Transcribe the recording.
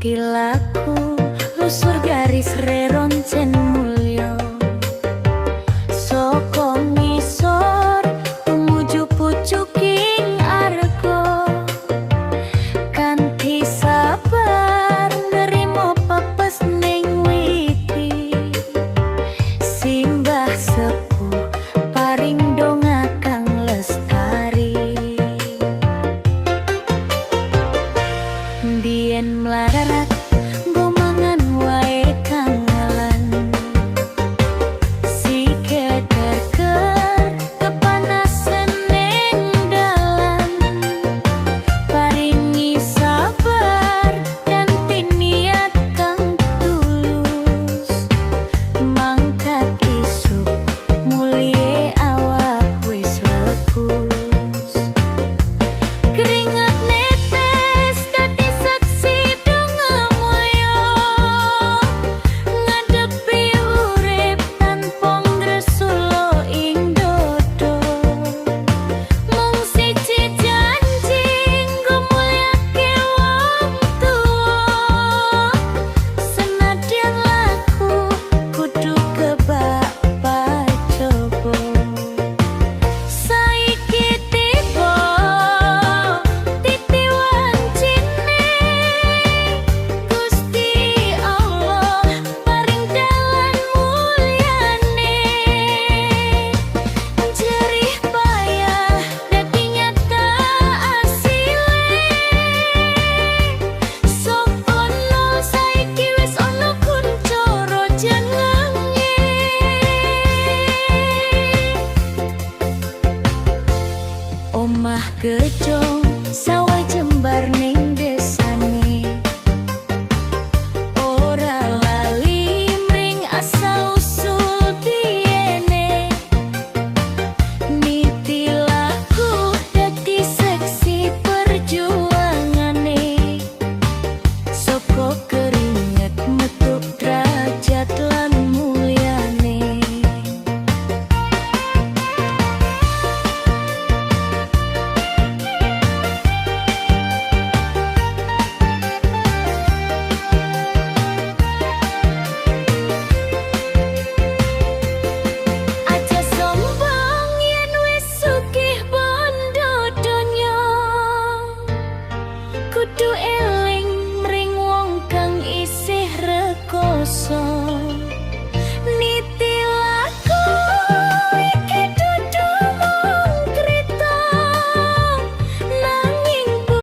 Niti laku lusur garis reroncen mulya. Saka ngisor tumuju pucuking arga. Kanthi sabar nerimo pepes ning witi. Simbah sepuh paring donga kang lestari. Biyen mlarat nggo mangan wae kangelan. Sikil kerker kepanasan ning dalan. Paringi sabar kanthi niat kang tulus. Mangkat isuk mulihe awak wis lekus. Keringat netes dadi saksi donga mulya. Ngadepi urip tanpa ngresula ing dodo. Mung siji janji nggo mulyake wong tuwa. Senadyan laku kudu kebak pacoba. Saiki tiba titi wancine. Gusti Allah paring dalan mulyane. Jerih payah dadi nyata asile. Saka nol saiki wis ana kuncoro jenenge. Omah gejong sawah jembar ning desane. Ora lali mring asal usul biyene. Niti laku dadi seksi perjuangane. Saka keringet metu derajat lan mulyane. Aja sombong yen wis sugih bondo donya. Kudu eling.